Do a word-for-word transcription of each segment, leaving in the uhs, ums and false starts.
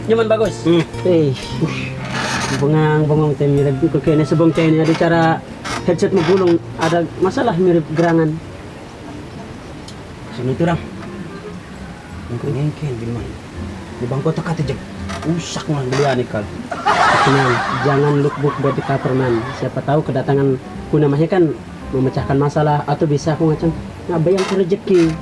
Nyoman bagus. Hmm. Eh, bengong-bengong te mirip ko kene sebong te ini ada cara headset magulung, ada masalah mirip gerangan. Sini turang. Mungkin ngengken di mana? Di bangko teka te jeg. Usak mah belian ikal. Tenang, jangan lukbuk dari cover, man. Siapa tahu kedatangan kuna mah kan memecahkan masalah atau bisa aku ngacang ngabayang ku rezeki.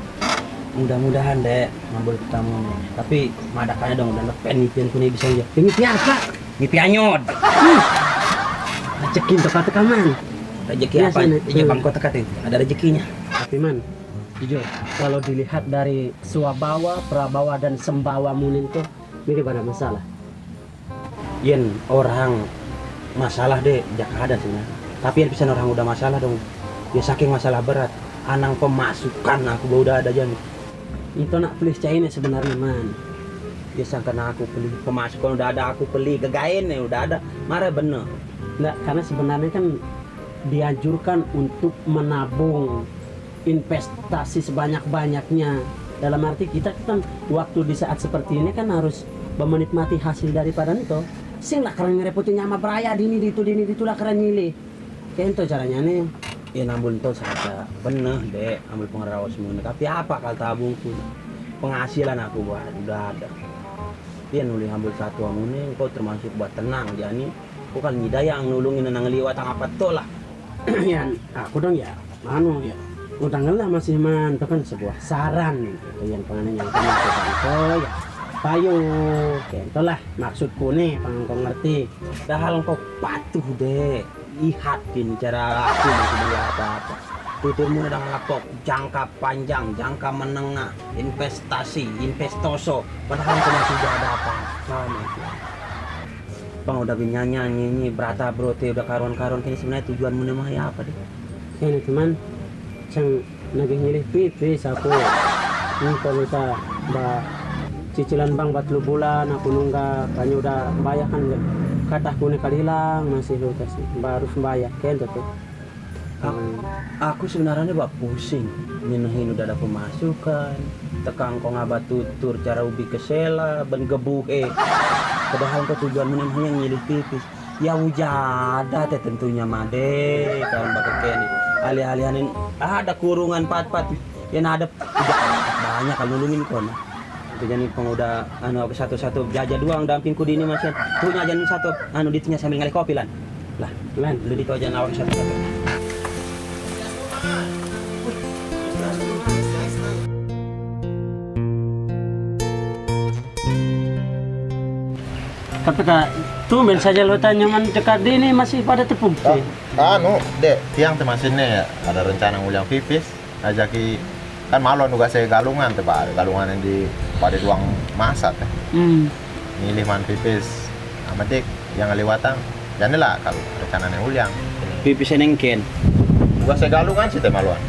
Mudah-mudahan deh, mabul ketemu. Tapi madakannya dong udah lepen ngipian ku nih bisa aja. Ini apa? Ngipi anyod. Rezeki untuk kata kaman. Rezeki apa? Iya, bangko teka te ada rezekinya. Tapi man, jujur, kalau dilihat dari swabawa, prabawa dan sembawa munin tuh, ini pada masalah. Yen orang masalah deh, jak ada sih, nah. Tapi yang pisan orang udah masalah dong. Ya saking masalah berat, anang pemasukan aku baru udah ada aja nih. Itu nak pelih caine sebenarnya, man. Ya sangkan aku pelih pemasukan udah ada, aku pelih gegaen ya udah ada. Mare bener. Enggak, karena sebenarnya kan dianjurkan untuk menabung investasi sebanyak-banyaknya. Dalam arti kita kan waktu di saat seperti ini kan harus menikmati hasil daripada itu. Sing lah keren ngerepotin nyama beraya dini ditu dini ditulah keren nyilih. Kento caranya nih. Ya nambul ento saja bener dek, ambil pengrawas mune. Tapi apa kal tabungku? Penghasilan aku buat udah ada. Dia nuli ambil satu mune, engkau termasuk buat tenang jani. Aku kan nyidayang nulungin nang liwat apa to lah. Ya, aku dong ya, anu ya, utang lah masih man, itu kan sebuah saran nih, gitu, yang pengen yang kena itu kan, oh ya, payo, kento lah, maksudku nih, pengen kau ngerti. Padahal engkau patuh deh, lihat ini cara aku masih beli apa-apa. Tuturmu udah ngelapok jangka panjang, jangka menengah, investasi, investoso. Padahal engkau masih tidak ada apa-apa masih. Bang udah binyanya nyanyi berata brote udah karuan-karuan kini sebenarnya tujuanmu nih mah ya apa deh? Ini teman, sang nagih nyilih pipis aku. Ini kalau kita ba cicilan bank bat lu bulan aku nungga kanya udah bayar kan kata aku nih kali hilang masih lu kasih baru sembayar kento tuh. Aku, aku sebenarnya bak pusing. Nyenehin udah ada pemasukan. Tekang kong abah tutur cara ubi kesela, ben gebuhe. Padahal kau tujuan menem hanya nyilih pipis. Ya ujada teh tentunya made kalau bak kene. Alih-alihanin ada kurungan pat-pat. Ya ada banyak kalau nulungin kau. Itu jadi penguda anu aku satu-satu jaja doang dampingku di ini masih. Punya aja satu anu ditinya sambil ngalih kopi lan. Lah, lan lu di aja awak satu-satu. Tapi kak, tumben saja lo tanya man dekat di ini masih pada tepung. Ah, anu, dek, tiang te masih nih ada rencana nguliang pipis. Ajaki kan malu anu gase galungan te ba galungan yang di pada duang masa te. Hmm. Milih man pipis. Amadik yang liwatang. Janilah kalau rencana ne uliang. Pipis enengken. Gase galungan sih te maluan.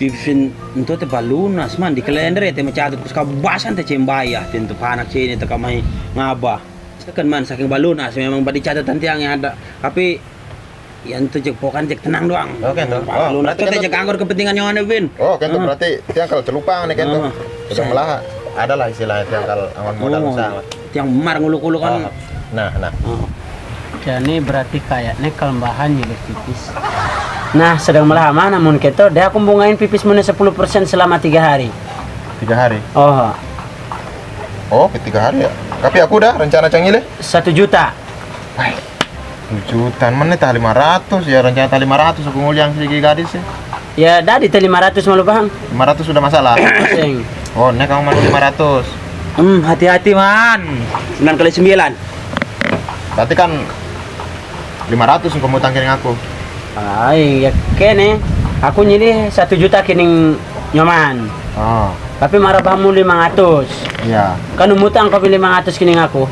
Pipis en-, ento te balunas man di kalender ya te macatut kus kabasan te cembaya te ento panak cene te kamai ngaba. Kan man saking balunas memang badi catatan tiang yang ada. Tapi yang tu cek pokan cek tenang doang. Oke, tuh. Oh, lu nanti berarti cek anggur kepentingan nyawa nih, Vin. Oh, oke, tuh. Ah. Berarti tiang kalau celupang nih kan tuh. Ah. Sudah melah adalah istilahnya tiang kalau angon modal usaha. Tiang mar nguluk-nguluk kan. Oh. Nah, nah. Oh. Jadi berarti kayaknya kelembahan nyilih pipis. Nah, sedang melah mana mun keto, dia aku bungain pipis mana sepuluh persen selama tiga hari. Tiga hari? Oh. Oh, ke tiga hari ya. Tapi aku udah rencana cang nyilih. Satu juta. Wah, tujuh juta, mana tah lima ratus ya, rencana tah lima ratus aku nguliang sigi gadis ya. Ya, dadi tah lima ratus malu paham. Lima ratus sudah masalah. Sing. Oh, nek kamu malu lima ratus. Hmm, hati-hati man. Sembilan kali sembilan. Berarti kan lima ratus engkau mutang kiring aku. Ai, ya kene. Aku nyilih satu juta kining nyoman. Oh. Tapi marah bamu lima ratus. Iya. Kan mutang kau lima ratus kining aku.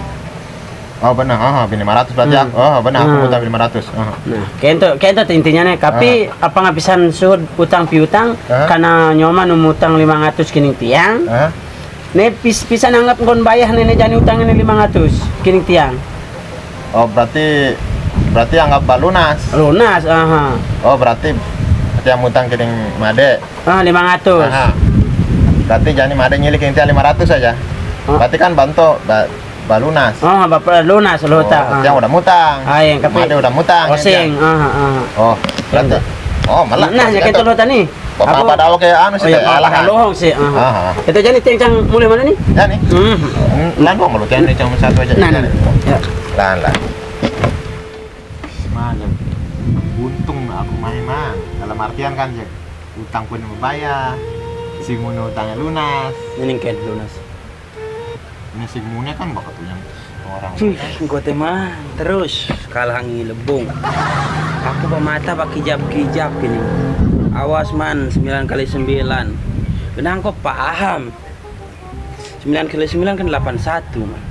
Oh benar, oh, bini lima ratus berarti aku. Oh benar, aku utang lima ratus. Oh. Nah, kento kento tuh intinya nih. Tapi apa ngapisan suhud utang piutang karena nyoman umutang lima ratus kining tiang. Nih pis pisan anggap ngon bayah nih jani utang ini lima ratus kining tiang. Oh berarti berarti anggap balunas. Lunas, aha. Oh berarti tiang utang kining made. Ah, lima ratus. Aha. Berarti jani made nyilih kining tiang lima ratus aja. Berarti kan bantu ba- Balunas. Ah, bapa lunas lo hutang. Oh, ah. Tiang udah mutang. Ah, yang kapi. Mate udah mutang, oseng. Ah, ah. Oh, berarti. Oh, malah. Nah, ya kan lo tani. Apa pada oke anu sih, oh, ya, alahan. Lohong sih. Ah. Ah, ah. Itu jadi tiang cang mulai mana nih? Ya nih. Hmm. Hmm, lan dua malu tiang nih cang satu aja. Nah, nah. Ya. Lan, lan. Mana? Untung aku main, man. Dalam artian kan, Jack, utang pun bayar. Si Muna utangnya lunas. Ini kan lunas. Ini si Muna kan bakat punya orang. Hmm, engkau teh, man, terus kalah angin lebung. Aku pemata pakai kijap-kijap ini. Awas, man, sembilan kali sembilan. Kenapa kau paham? Sembilan kali sembilan kan delapan satu, man.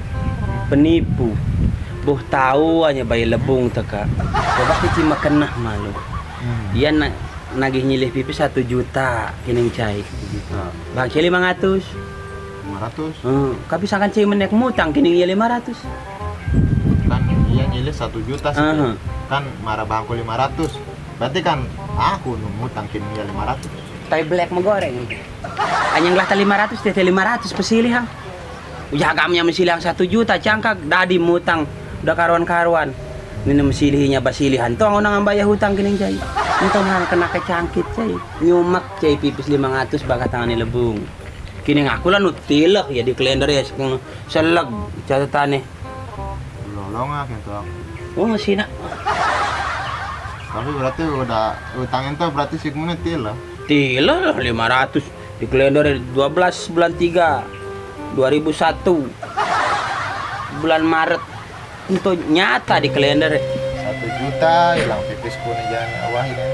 Penipu. Boh tahu hanya bayi lebung teka. Coba kita makan nah malu. Hmm. Dia na nagih nyilih pipis satu juta, kining cai. Satu juta. Bang cai lima ratus. Lima ratus. Hmm, tapi sangkan cai menek mutang, kining iya lima ratus. Kan iya nyilih satu juta sih. Aha. Kan marah bangku lima ratus. Berarti kan aku nu mutang kining iya lima ratus. Tai belek megoreng. Anyang lah ta lima ratus, tete lima ratus pesilih, hang. Ujar agaknya mesilih hang satu juta, cangkak, dadi mutang, udah karuan-karuan. Ini mesilihnya basilihan, tong orang ambaya hutang kining cai. Entong hang kena kecangkit cai. Nyumak cai pipis lima ratus baka tangani lebung. Kining aku lah nutileh ya di kalender ya, seleg catatane. Lolong ah, gitu. Oh, masih nak. Tapi berarti udah utang itu berarti si Muna tileh. Tileh lah lima ratus di kalender dua belas bulan tiga dua ribu satu, bulan Maret. Itu nyata di kalender. Satu juta hilang pipis pun jangan awah ini.